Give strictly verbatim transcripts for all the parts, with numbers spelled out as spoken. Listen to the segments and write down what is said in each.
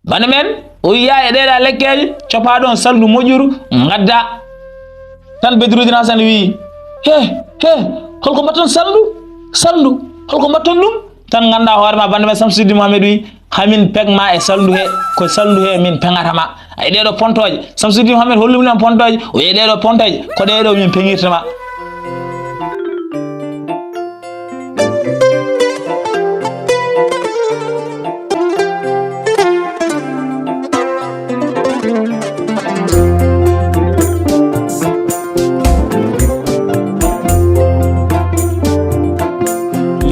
Bana men, o wiya e ɗeeɗa lekkeeje, copa ɗon salndu moƴƴuru, ngadda. Tan Bedruddin Hasan wiyi, "He, he, holko mbatton salndu? Salndu, holko mbatton ɗum?" Tan ngannda hoore ma, bana men Samsuddin Muhammed wiyi, "Hamin pegma e salndu he, ko salndu he min peŋata ma." Ay ɗeeɗo pontooje, Samsuddin Muhammed hollum ɗum pontooje, o wiyi ɗeeɗo pontooje, ko ɗeeɗo min peŋirta ma.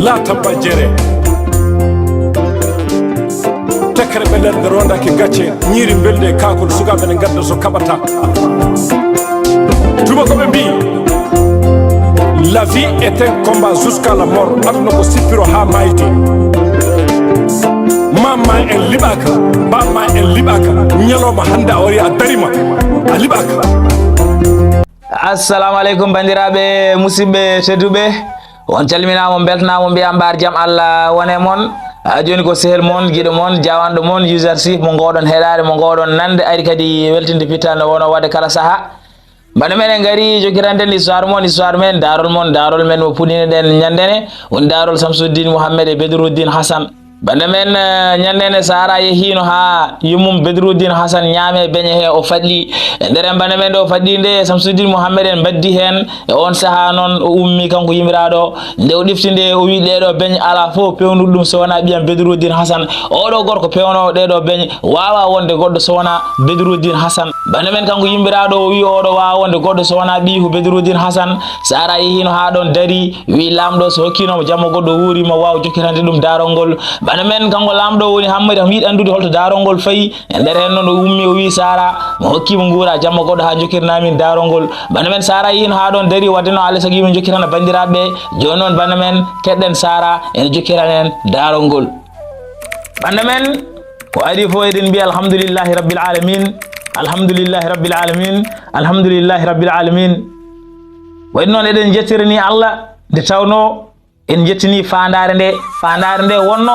La tabba jere. Tekkere ɓe nder rondaaki gacce, ñiiri mbelde e kaakol, sukaaɓe ne ngadda so kaɓata. Tuma ko ɓe mbi, la vie est un combat jusqu'à la mort. Aduna ko sippiro haa maayde. Mamma en liɓaaka, bamma en liɓaaka. Ñalawma hannde a wari a darima, a liɓaaka. Assalamu aleykum, banndiraaɓe, musidɓe tedduɓe. On calminaama, on beltanaama, on mbiya mbaar jam Allah wone mon. Ah, jooni ko sehel mon, giɗo mon, jawanɗo mon, User Sif, mo ngoɗon heɗaade, mo ngoɗon nande, ari kadi weltinde pital no wono waɗde kala saha. Bana men en ngari jokkiranten histoire mon, histoire men, daarol mon, daarol men mo puɗɗinoɗen ñande ne, woni daarol Samsuddin Muhammed e Bedruddin Hasan. Bana men, eh, ñande ne Sara yehiino haa yummum Bedruddin Hasan ñaame beñe he o faɗɗi. E nder en bana men ɗo faɗɗi nde Samsuddin Muhammed en mbaddi heen. E on saha noon o ummi kanko yimiraɗo. Nde o ɗifti nde o wi ɗeɗo beñe ala fof pewnuɗo ɗum so wona ɓiyam Bedruddin Hasan. Oɗo gorko pewnowo ɗeɗo beñe wawa wonde goɗɗo so wona Bedruddin Hasan. Bana men kanko yimiraɗo o wi oɗo wawa wonde goɗɗo so wona ɓiyu Bedruddin Hasan. Sara yehiino haa ɗon dari, wi laamɗo so hokkiino mo jamma goɗɗo wuuri mo waaw jokkitande ɗum daarol ngol. Bana men kanko laamɗo woni hammadi hamo yiɗi anndude holto daarol ngol fayi. E nder heen noon o ummi o wi Sara mo hokki mo nguura jamma goɗɗo haa jokkirna min daarol ngol. Bana men Sara yehiino haa ɗon dari wadde noon alay sago yimɓe jokkitana banndiraaɓe ɓe. Jooni noon bana men keɗɗen Sara ene jokkitana en daarol ngol. Bana men ko adi fof eɗen mbiya alhamdulillahi rabbil alamin, alhamdulillahi rabbil alamin, alhamdulillahi rabbil alamin. Waɗi noon eɗen njettirani Allah nde tawnoo en njettini faandaare nde, faandaare nde wonno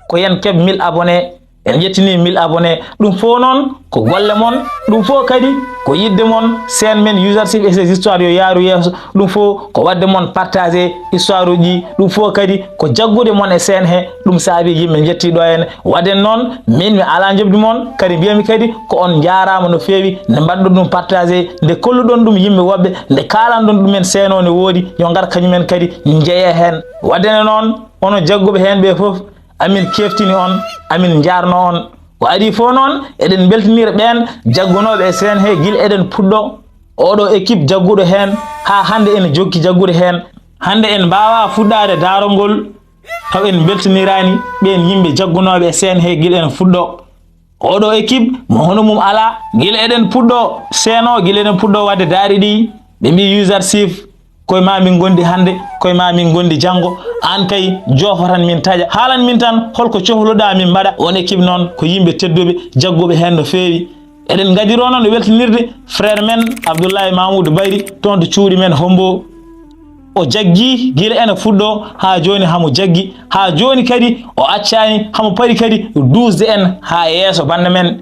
ko yen keɓ mille abonnés, en njettini mille abonnés. Ɗum fof noon ko golle mon, ɗum fof kadi ko yiɗde mon, chaîne men User Sif et ses histoires yo yaaru yeeso, ɗum fof ko waɗde mon partagé histoire uji, ɗum fof kadi ko jaggude mon e chaîne he, ɗum saabi yimɓe njetti ɗo heen. Waɗen noon, min mi alaa njoɓdi mon, kadi mbiyami kadi ko on njaaraama no feewi nde mbaɗɗon ɗum partagé, nde kolluɗon ɗum yimɓe woɓɓe, nde kaalanɗon ɗumen seenoo ne woodi, yo ngar kañumen kadi njeye heen. Waɗde ne noon, onon jagguɓe heen ɓe fof, amin keftini on, amin njaarno on. Ko adii fof noon, eɗen mbeltinira ɓeen jaggunooɓe e seen he gila eɗen puɗɗo oɗo équipe jagguɗo heen haa hannde ene jokki jaggude heen. Hannde en mbaawaa fuɗɗaade daarol ngol taw en mbeltiniraani ɓeen yimɓe jaggunooɓe e seen he gila en fuɗɗo. Oɗo équipe mo hono mum alaa, gila eɗen puɗɗo seeno, gila eɗen puɗɗo waɗde daari ɗi, ɓe mbii User Sif, koye ma min ngondi hannde, koye ma min ngondi janngo, aan kay joofo tan min taƴa. Haalan min tan holko cohluɗaa min mbaɗa. On équipe noon ko yimɓe tedduɓe, jagguɓe heen no feewi. Eɗen ngadiro noon e weltinirde frère men Abdoulaye Mamoudou Bari, toon to cuuɗi men Hombo. O jaggi gila ene fuɗɗo haa jooni hamo jaggi, haa jooni kadi o accaani hamo pari kadi duusde en haa yeeso bannda men.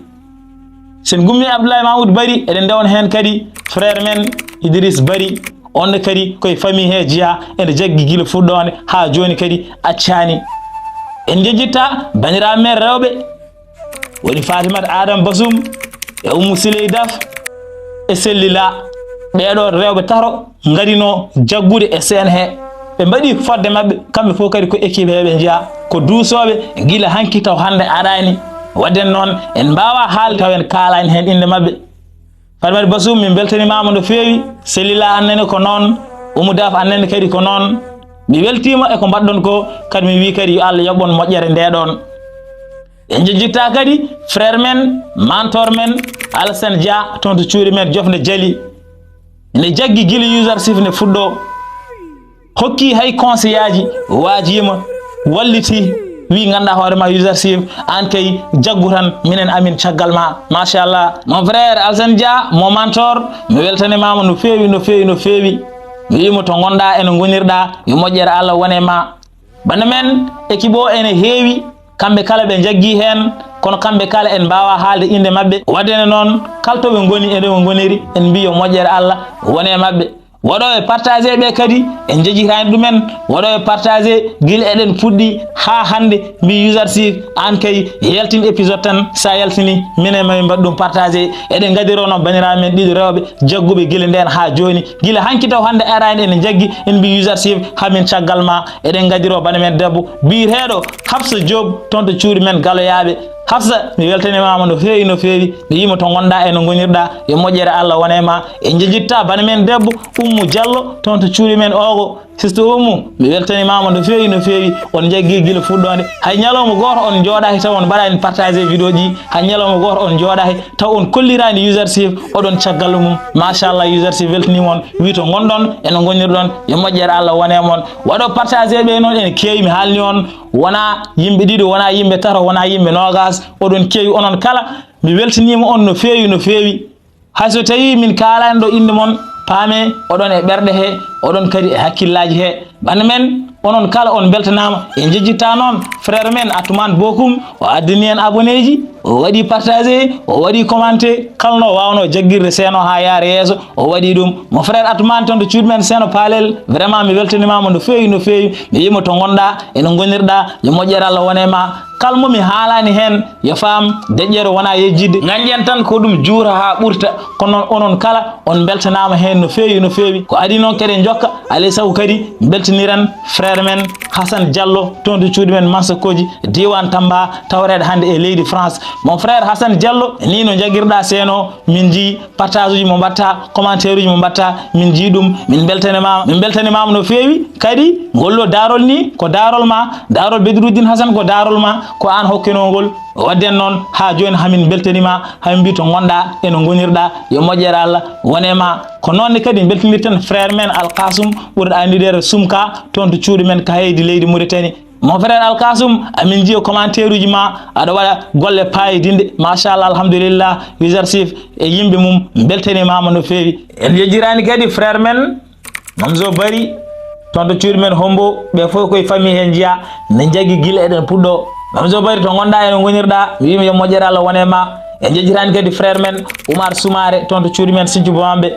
Sen gummi Abdoulaye Mamoudou Bari, eɗen ndewon heen kadi frère men Idriss Bari, on ne kadi koye famille he jeyaa, ene jaggi gila fuɗɗoonde haa jooni kadi accaani. En njejjitta banndiraaɓe men rewɓe, woni Fatimata Adama Basum e Ummu Siley Daf e Selli La. Ɓeeɗo rewɓe tato ngarino jaggude e seen he. Ɓe mbaɗi fodde maɓɓe, kamɓe fof kadi ko équipe he ɓe jeyaa. Ko duusooɓe gila hanki taw hannde araani. Waɗden noon, en mbaawaa haalde taw en kaalaani heen innde maɓɓe. Fatimata Basum, min mbeltanimaama no feewi. Selli La annene ko noon. Ummu Daf annene kadi ko noon. Mi weltiima e ko mbaɗɗon ko, kadi mi wii kadi yo Allah yoɓ on moƴƴere nde ɗoon. En njejjittaa kadi frère men, mentor men, Alassane Dia, toon to cuuɗi men Jofnde Jali. Ene jaggi gila User Sif ne fuɗɗo. Hokki hay conseillaaji, waajiima, walliti, wii nganndaa hoore ma User Sif, aan kay jaggu tan, minen amin caggal ma. Machallah. Mon frère Alassane Dia, mon mentor, mi weltanimaama no feewi, no feewi, no feewi. Mi wiimo to ngonɗaa e no ngonirɗaa, yo moƴƴere Allah wone ma. Bana men, équipe o ene heewi, Kamɓe kala ɓe njaggi heen, kono kamɓe kala en mbaawaa haalde innde maɓɓe. Waɗde ne noon, kala to ɓe ngoni e no ɓe ngoniri, en mbii yo moƴƴere Allah wone e maɓɓe. Waɗooɓe partagé ɓe kadi, en njejjitaani ɗumen. Waɗooɓe partagé, gila eɗen puɗɗi haa hannde, mbii User Chief, aan kay, yaltin épisode tan, so a yaltini, minen ma min mbaɗ ɗum partagé. Eɗen ngaddiroo noon banndiraaɓe men ɗiɗo rewɓe, jagguɓe gila ndeen haa jooni. Gila hanki taw hannde araani ene njaggi, en mbii User Chief, haa min caggal ma. Eɗen ngaddiroo bana men debbo, biyeteeɗo Hafsa Diop, toon to cuuɗi men Galoyaaɓe. Hafsa, mi weltaniima ma no feewi, no feewi. Mi wiima to ngonɗaa e no ngonirɗaa, yo moƴƴere Allah wone e ma. En njejjittaa bana men debbo, Ummu Diallo, toon to cuuɗi men Oogo. Sister Ummu, mi weltaniima ma no feewi, no feewi. On njaggi gila fuɗɗoonde. Hay ñalawma gooto on njooɗaaki taw on mbaɗaani partagé vidéo ji. Hay ñalawma gooto on njooɗaaki taw on kolliraani User Chief, oɗon caggal mum. Machallah, User Chief weltaniima on. Wii to ngonɗon, e no ngonirɗon, yo moƴƴere Allah wone e mon. Waɗooɓe partagé ɓe noon ene keewi, mi haalni on. Wonaa yimɓe ɗiɗo, wonaa yimɓe tato, wonaa yimɓe noogaas. Oɗon keewi onon kala. Mi weltaniima on no feewi, no feewi. Hay so tawii min kaalaani ɗo innde mon, paamee oɗon e ɓerɗe he, oɗon kadi e hakkillaaji he. Bana men, onon kala on mbeltanaama. En njejjittaa noon frère men Atoumane Bokum, o addani en abonné ji, o waɗi partagé, o waɗi commenté. Kala no waawnoo jaggirde seen o haa yaara yeeso, o waɗi ɗum. Mon frère Atoumane toon to cuuɗi men Seeno Palel, vraiment mi weltaniima ma no feewi, no feewi. Mi wiima to ngonɗaa, e no ngonirɗaa, yo moƴƴere Allah wone e ma. Kala mo mi haalaani heen, yo faam, deƴƴere wonaa yejjitde. Ngañƴen tan ko ɗum juuta haa ɓurta. Kono noon onon kala, on mbeltanaama heen no feewi, no feewi. Ko adii noon keɗen njokka, alaa e sago kadi mbeltaniren frère men Hassane Diallo, toon to cuuɗi men Mansakoji, diiwaan Tamba, tawreeɗo hannde e leydi France. Mon frère Hassane Diallo, nii no njagirɗaa seeno, min njii partage uji mo mbaɗtaa, commentaire uji mo mbaɗtaa, min njii ɗum, min mbeltaniima, min mbeltaniima ma no feewi. Kadi ngol ɗo daarol nii ko daarol ma, daarol Bedruddin Hassane ko daarol ma, ko aan hokkinoo ngol. Waɗde noon haa jooni hamin mbeltaniima, hamin mbii to ngonɗaa e no ngonirɗaa, yo moƴƴere Allah wone e ma. Ko noon ne kadi mbeltanirten frère men Alkasum, ɓurɗo anndireede Sumka, toon to cuuɗi men Kaydi leydi Mauritanie. Mon frère Alkasum, amin njiya commentaire uji ma, aɗa waɗa golle paayodinɗe. Machallah, alhamdulillah, User Chief e yimɓe mum mbeltaniima ma no feewi. En njejjitaani kadi frère men Mamzo Bari, toon to cuuɗi men Hombo, ɓe fof koye famille he njiya, ne njaggi gila eɗen puɗɗoo. Mamzo Bari, to ngonɗaa e no ngonirɗaa, mi wiima yo moƴƴere Allah wone e ma. En njejjitaani kadi frère men Oumar Soumaré, toon to cuuɗi men Sinthiou Bamambé.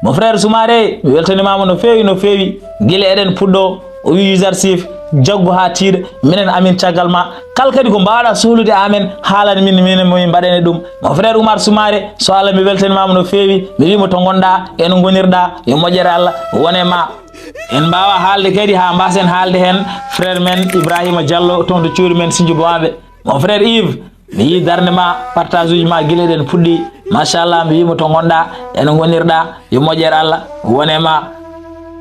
Mon frère Soumaré, mi weltaniima ma no feewi, no feewi. Gila eɗen puɗɗoo, o wii User Chief, jaggu haa tiiɗa, minen amin caggal ma. Kala kadi ko mbaawɗaa sohlude amen, haalan min, minen mo min mbaɗane ɗum. Mon frère Oumar Soumaré, so Allah mi weltaniima ma no feewi, mi wiima to ngonɗaa, e no ngonirɗaa, yo moƴƴere Allah wone e ma. En mbaawaa haalde kadi haa mbaasen haalde heen frère men Ibrahima Diallo, toon to cuuɗi men Sinthiou Bamambé. Mon frère Yves, mi yii darnde ma, partage uji ma gila eɗen puɗɗi. Machallah, mi wiima to ngonɗaa, e no ngonirɗaa, yo moƴƴere Allah wone e ma.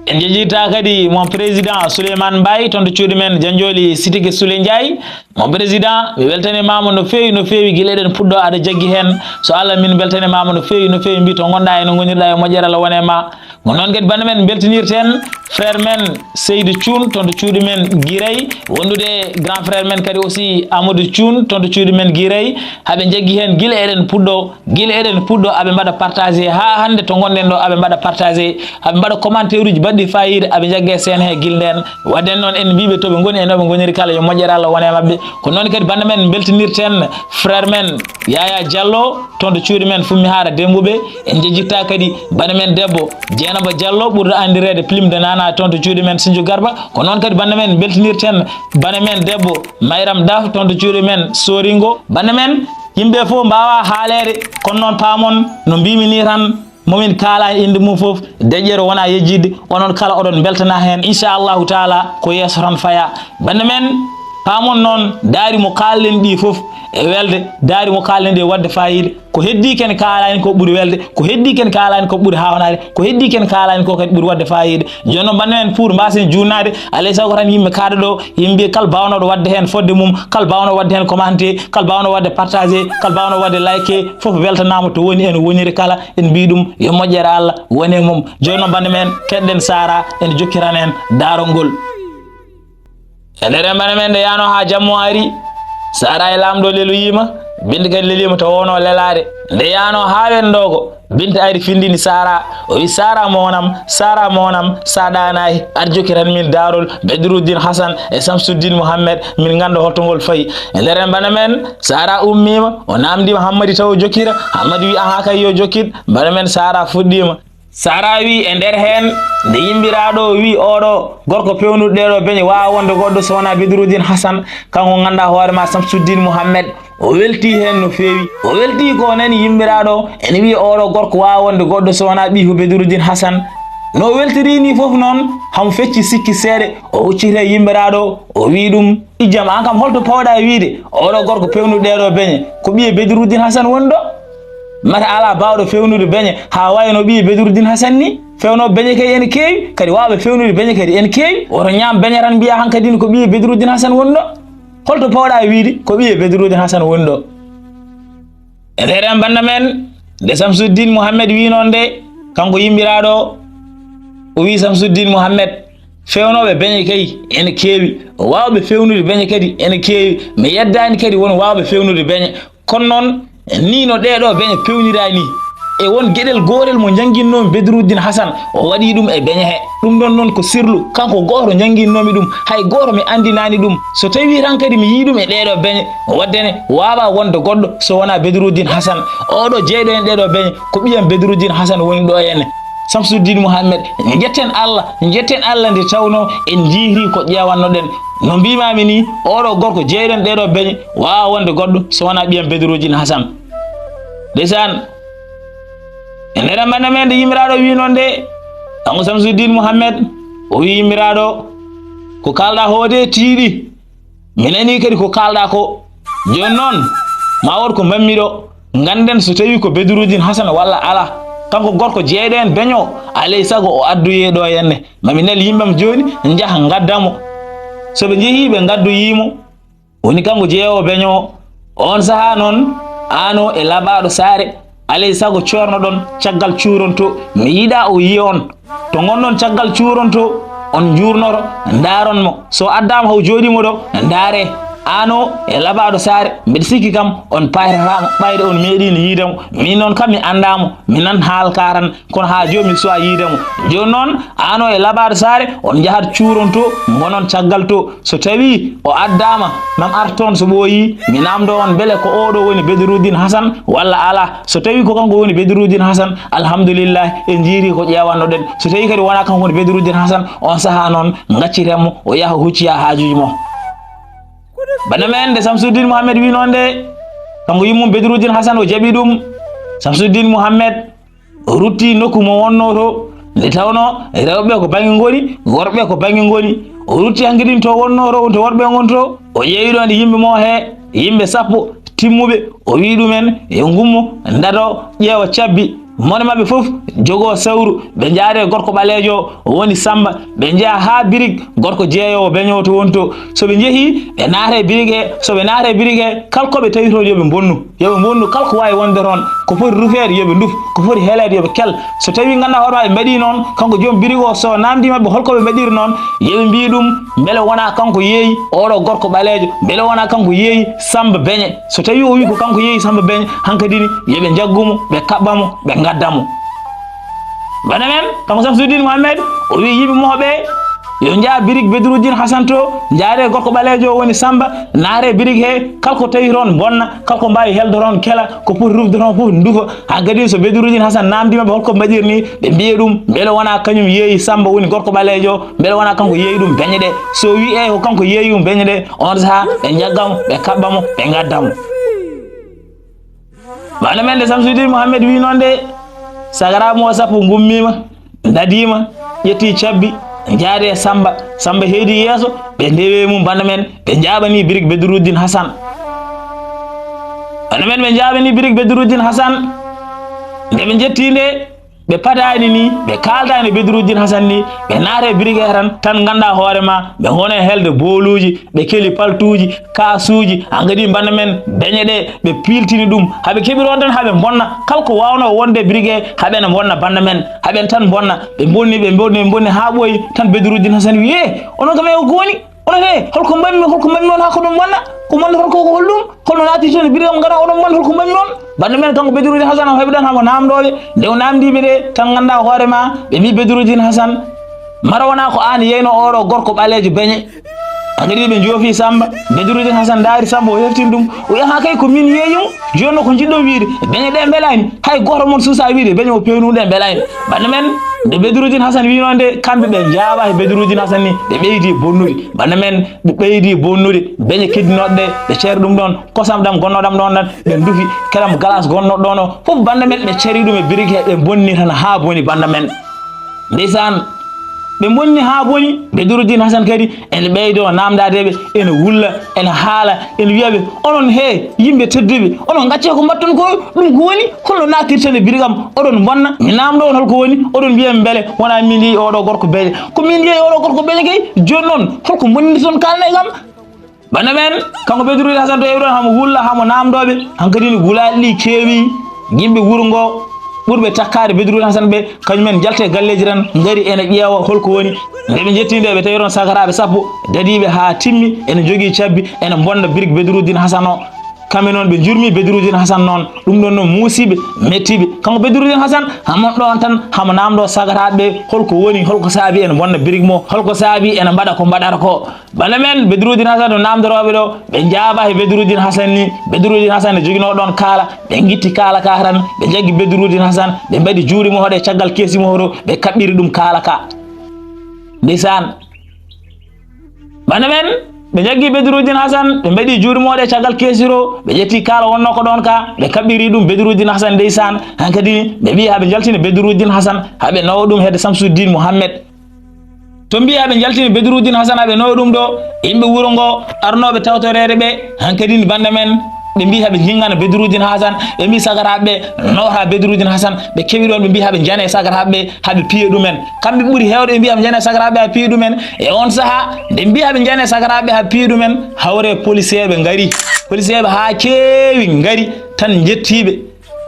En njejjittaa kadi mon président Souleymane Mbaye, toon to cuuɗi men Janjooli Sitike Souley Ndiaye. Mon président, mi weltaniima ma no feewi, no feewi, gila eɗen puɗɗoo aɗa jaggi heen. So Allah min mbeltaniima ma no feewi, no feewi, mbii to ngonɗaa e no ngonirɗaa, yo moƴƴere Allah wone e ma. Ko noon kadi bannde men mbeltanirten frère men Seydi Cuun, toon to cuuɗi men Giray, wondude grand frère men kadi aussi Amadou Cuun, toon to cuuɗi men Giray, haɓe njaggi heen gila eɗen puɗɗoo, gila eɗen puɗɗoo aɓe mbaɗa partagé haa hannde to ngonɗen ɗo, aɓe mbaɗa partagé, aɓe mbaɗa commentaire uji baɗɗi faayiida, aɓe njagge seen he gila ndeen. Waɗde noon en mbiiɓe to ɓe ngoni e no ɓe ngoniri kala, yo moƴƴere Allah wone e maɓɓe. Ko noon kadi bannde men mbeltanirten frère men Yaya Diallo, toon to cuuɗi men Fummi Haara Dembuɓe. En njejjittaa kadi bana men debbo Dieynaba Diallo, ɓurɗo anndireede Plim de Nana, toon to cuuɗi men Sinju Garba. Ko noon kadi bana men mbeltinirten bana men debbo Mayram Daf, toon to cuuɗi men Soringo. Bana men, yimɓe fof mbaawaa haaleede, kono noon paamon no mbiimi nii tan, mo min kaalaani innde mum fof, deƴƴere wonaa yejjitde. Onon kala oɗon mbeltanaa heen, inchallahu taala ko yeeso tan fayaa. Bana men, paamon noon, daari mo kaalɗen ɗi fof e welde, daari mo kaalɗen ɗi e waɗde faayiida. Ko heddii ken kaalaani ko ɓuri welde, ko heddii ken kaalaani ko ɓuri haawnaade, ko heddii ken kaalaani ko kadi ɓuri waɗde faayiida. Jooni noon, bana men, pour mbaasen juutnaade, alaa e sago tan yimɓe kaaɗa ɗo, yimɓe mbiya kala baawnooɗo waɗde heen fodde mum, kala baawnooɗo waɗde heen commenté, kala baawnooɗo waɗde partagé, kala baawnooɗo waɗde like, fof weltanaama to woni e no woniri kala, en mbii ɗum yo moƴƴere Allah wone mum. Jooni noon, bana men, keɗɗen Sara, en jokkiran en daarol ngol. E nder en bana men nde yaano haa jammo ari, Sara e Laamɗo leloyiima, Binta kadi leloyiima to wonoo lelaade. Nde yahnoo haa wenndoogoo, Binta ari findini Sara. O wi, "Sara mon am, Sara mon am, sa ɗaanaaki, ar jokkiren min daarol Bedruddin Hasan e Samsuddin Muhammed, min ngannda holto ngol fayi." E nder en bana men, Sara ummiima, o naamndiima Hammadi taw o jokkira. Hammadi wi, "Ahaa kay yo jokkir." Bana men Sara fuɗɗiima. Sara wi e nder heen, nde yimɓiraaɗo o wi, "Oɗo gorko pewnuɗo ɗeɗo beñe waawa wonde goɗɗo so wonaa Bedruddin Hasan, kanko ngannduɗaa hoore ma Samsuddin Muhammed." O welti heen no feewi. O welti ko o nani yimɓiraaɗo ene wiya, "Oɗo gorko waawa wonde goɗɗo so wonaa ɓiy ko Bedruddin Hasan." No o weltiri ni fof noon, hamo fecci sikki seeɗa, o hucciti e yimɓiraaɗo, o wi ɗum, "Ijjam, aan kam holto pawɗa wiide oɗo gorko pewnuɗo ɗeɗo beñe ko ɓiye Bedruddin Hasan woni ɗo? Mata alaa baawɗo fewnude beñe haa wayno ɓiye Bedruddin Hasan ni? Fewnooɓe beñe kay ene keewi, kadi waawɓe fewnude beñe kadi ene keewi. Woto ñaam beñe tan mbiya hankadi ko ɓiye Bedruddin Hasan woni ɗo. Holto pawɗa wiide ko ɓiye Bedruddin Hasan woni ɗo?" E nder en bannda men, nde Samsuddin Muhammed wi noon nde, kanko yimɓiraaɗo o, o wi, "Samsuddin Muhammed, fewnooɓe beñe kay ene keewi, waawɓe fewnude beñe kadi ene keewi. Mi yeddaani kadi won waawɓe fewnude beñe. Kono noon, ni no ɗeɗo beñe pewnira ni, e won geɗel gootel mo njannginnoomi Bedruddin Hasan, o waɗi ɗum e beñe he. Ɗum ɗon noon ko sirlu, kanko gooto njannginnoomi ɗum, hay gooto mi anndinaani ɗum. So tawii tan kadi mi yii ɗum e ɗeɗo beñe, waɗde ne waawaa wonde goɗɗo so wonaa Bedruddin Hasan. Oɗo jeyɗo en ɗeɗo beñe ko ɓiyam Bedruddin Hasan woni ɗo henne." Samsuddin Muhammed, njetten Allah, njetten Allah nde tawnoo en njiytii ko ƴeewannoɗen. No mbiimaami ni, oɗo gorko jeyɗen ɗeɗo beñe waawa wonde goɗɗo so wonaa ɓiyam Bedruddin Hasan. Ndeysaan, e nder bannda men nde yimmiraaɗo wi noon nde, kanko Samsuddin Muhammed, o wi yimmiraaɗo, "Ko kaalɗaa ko de tiiɗi. Mi nanii kadi ko kaalɗaa ko. Jooni noon, ma wood ko mbaɗmi ɗo. Ngannden so tawii ko Bedruddin Hasan walla alaa. Kanko gorko jeyɗo en beño, alay sago o addoyee ɗo henne. Ma mi nel yimɓe am jooni, njaha ngadda mo." So ɓe njehii ɓe ngaddoyii mo, woni kanko jeeyoowo beño o. On sahaa noon, aan o e laɓaaɗo saare, alay sago coornoɗon caggal cuuronto. Mi yiɗaa o yiya on. To ngonɗon caggal cuuronto, on njuurnoto, ndaaron mo. So addaama haw jooɗii mo ɗo, ndaaree. Aan o e laɓaaɗo saare, mbeɗa sikki kam on paaytataa mo, ɓayde on meeɗiino yiide mo. Miin noon kam mi anndaa mo, mi nan haala ka tan, kono haa jooni mi suwaa yiide mo. Jooni noon, aan o e laɓaaɗo saare, on njahat cuuronto, ngonon caggal to. So tawii o addaama, mam ar toon so ɓooyii, mi naamndoo on mbele ko oɗo woni Bedruddin Hasan walla alaa. So tawii ko kanko woni Bedruddin Hasan, alhamdulillahi, en njiytii ko ƴeewannoɗen. So tawii kadi wonaa kanko woni Bedruddin Hasan, on sahaa noon, ngacciten mo, o yaha hucciya haajuuji mo. Bana men nde Samsuddin Muhammed wi noon nde, kanko yummum Bedruddin Hasan o jaɓi ɗum. Samsuddin Muhammed o rutti nokku mo wonnoo to, nde tawnoo rewɓe ko baŋŋe ngoni, worɓe ko baŋŋe ngoni. O rutti hankadi to wonnoo to, to worɓe ngon to. O ƴeewi ɗoon yimɓe mo he, yimɓe sappo timmuɓe. O wi ɗumen, "Yo ngummo, ndato, ƴeewa cabbi." Mone maɓɓe fof jogoo sawru, ɓe njaade gorko ɓaleejo o woni Samba. Ɓe njeya haa birig gorko jeeyoowo beño to woni to. So ɓe njehii, ɓe naata e birig he. So ɓe naata e birig he, kala ko ɓe tawi toon yo ɓe mbonnu. Yo ɓe mbonnu kala ko waawi wonde toon. Ko foti rufeede yo ɓe nduf, ko foti heleede yo ɓe kel. So tawii nganndaa hoore maɓɓe mbaɗii noon, kanko joom birig o so naamndii maɓɓe hol ko ɓe mbaɗiri noon, yo ɓe mbiyi ɗum, mbele wonaa kanko yeeyi oɗo gorko ɓaleejo, mbele wonaa kanko yeeyi Samba beñe. So tawii o wii ko kanko yeeyi Samba beñe, hankadi ni yo ɓe njaggu mo, ɓe kaɓɓa mo, ɓe ngadda mo. Bana men, kanko Samsuddin Muhammed, o wi yimɓe mo ɓe, yo njaa birig Bedruddin Hasan to, njaaree gorko ɓaleejo o woni Samba, naaree birig he, kala ko tawi toon bonna, kala ko mbaawi helde toon kela, ko poti rufde toon fof ndufa. Hankadi so Bedruddin Hasan naamndii maɓɓe hol ko mbaɗiri ni, ɓe mbiya ɗum, mbele wonaa kañum yeeyi Samba woni gorko ɓaleejo, mbele wonaa kanko yeeyi ɗum beñe ɗe. So wi eey ko kanko yeeyi ɗum beñe ɗe, on sahaa ɓe njagga mo, ɓe kaɓɓa mo, ɓe ngadda mo. Bana men nde Samsuddin Muhammed wi noon nde, sagaraaɓe mo sappo ngummiima, ndadiima, ƴetti cabbi, njaade e Samba. Samba heedi yeeso, ɓe ndewe mum bana men, ɓe njaaɓani birig Bedruddin Hasan. Bana men ɓe njaaɓani birig Bedruddin Hasan, nde ɓe njetti nde, ɓe padaani ni, ɓe kaaldaani Bedruddin Hasan ni, ɓe naata e birig he tan, tan nganndaa hoore ma, ɓe ngona e helde booluuji, ɓe keli paltuuji, kaasuuji, hankadi bana men beñe ɗe, ɓe piiltini ɗum, haɓe keɓi ɗoon tan, haɓe mbonna, kala ko waawnoo wonde e birig he, haɓe na mbonna bana men, haɓen tan mbonna, ɓe mbonni, ɓe mbonni, ɓe mbonni haa ɓooyi, tan Bedruddin Hasan wi, "Eh, onon kam e o gooni?" Onon he, holko mbaɗmi, holko mbaɗmi on haa ko ɗum wonna? Ko mon hol ko, ko holɗum? Holno naati toon e birigam, ngara oɗon mon hol ko mbaɗmi on? Bannde men, kanko Bedruddin Hasan o heɓi ɗon hamo naamndooɓe. Nde o naamndii ɓe nde, tan nganndaa hoore ma, ɓe mbii Bedruddin Hasan, mara wonaa ko aan yeyno oɗo gorko ɓaleejo beñe. Hankadi ɓe njoofi Samba. Bedruddin Hasan ndaari Samba, o heftini ɗum. O yaha kay ko min yeeyum. Jooni noon ko njiɗɗon wiide? Beñe ɗe mbelaani. Hay gooto mon suusaa wiide beñe o pewnii ɗe mbelaani. Bannde men, nde Bedruddin Hasan wiinoo nde, kamɓe ɓe njaaɓaa e Bedruddin Hasan ni, ɓe ɓeydi bonnude. Bannde men, ɓe ɓeydi bonnude. Beñe keddinooɗe ɗe, ɓe ceri ɗum ɗoon. Kosam ɗam gonnoo ɗam ɗoon ɗan, ɓe ndufi. Keram galas gonnoo ɗoon o. Fof bannde men, ɓe ceri ɗum e birigi he, ɓe bonni tan haa boni bannde men. Ndeysaan, ɓe mbonni haa boni, Bedruddin Hasan kadi ene ɓeydoo naamndaade ɓe, ene wulla, ene haala, ene wiya ɓe, "Onon he yimɓe tedduɓe, onon ngaccee ko mbaɗton ko, ɗum ko woni, holno naatirten e birigam, oɗon mbonna, mi naamndoo on hol ko woni, oɗon mbiya mbele wonaa min yeeyi oɗo gorko beñe, ko min yeeyi oɗo gorko beñe kay, jooni noon, hol ko mbonnirton kaalnee kam?" Bannde men, kanko Bedruddin Hasan to heɓi ɗon hamo wulla, hamo naamndoo ɓe. Hankadi ni wulaaɗi ɗi keewi, yimɓe wuro ngo ɓurɓe takkaade Bedruddin Hasan ɓe, kañum en njalti e galleeji tan, ngari ene ƴeewa hol ko woni. Nde ɓe njetti nde, ɓe tawi ɗon sagaraaɓe sappo dadiiɓe haa timmi, ene njogii cabbi, ene mbonna birig Bedruddin Hasan o. Kamɓe noon ɓe njurmi Bedruddin Hasan noon. Ɗum ɗon noon muusiiɓe, mettiiɓe. Kanko Bedruddin Hasan, hamo ɗon tan, hamo naamndoo sagaraaɓe ɓe, hol ko woni, hol ko saabi ene mbonna birig mo, hol ko saabi ene mbaɗa ko mbaɗata ko. Bannde men, Bedruddin Hasan no naamndorooɓe ɗo, ɓe njaabaa he Bedruddin Hasan ni. Bedruddin Hasan ne joginoo ɗoon kaala, ɓe ngitti kaala ka tan, ɓe njaggi Bedruddin Hasan, ɓe mbaɗi juuɗe mo hoɗe caggal keesi mo hoto, ɓe kaɓɓiri ɗum kaala ka. Ndeysaan. Bannde men, ɓe njaggi Bedruddin Hasan, ɓe mbaɗi juuɗe mo hoɗe caggal keesi to, ɓe ƴetti kaala wonnoo ko ɗoon ka, ɓe kaɓɓiri ɗum Bedruddin Hasan ndeysaan. Hankadi ni, ɓe mbii haa ɓe njaltini Bedruddin Hasan, haa ɓe nawa ɗum hedde Samsuddin Muhammed. To mbii haa ɓe njaltini Bedruddin Hasan, haa ɓe nawa ɗum ɗo, yimɓe wuro ngo arnooɓe tawtoreede ɓe, hankadi ni bannde men, ɓe mbii haa ɓe njingana Bedruddin Hasan, ɓe mbii sagaraaɓe ɓe nawata Bedruddin Hasan, ɓe kewi ɗoon, ɓe mbii haa ɓe njane sagaraaɓe ɓe, haa ɓe piya ɗumen. Kamɓe ɓuri heewde ɓe mbii haa ɓe njane sagaraaɓe ɓe haa piya ɗumen. E oon sahaa, nde mbii haa ɓe njane sagaraaɓe ɓe haa piya ɗumen, hawre poliseeɓe ngari. Poliseeɓe haa keewi ngari tan njettii ɓe.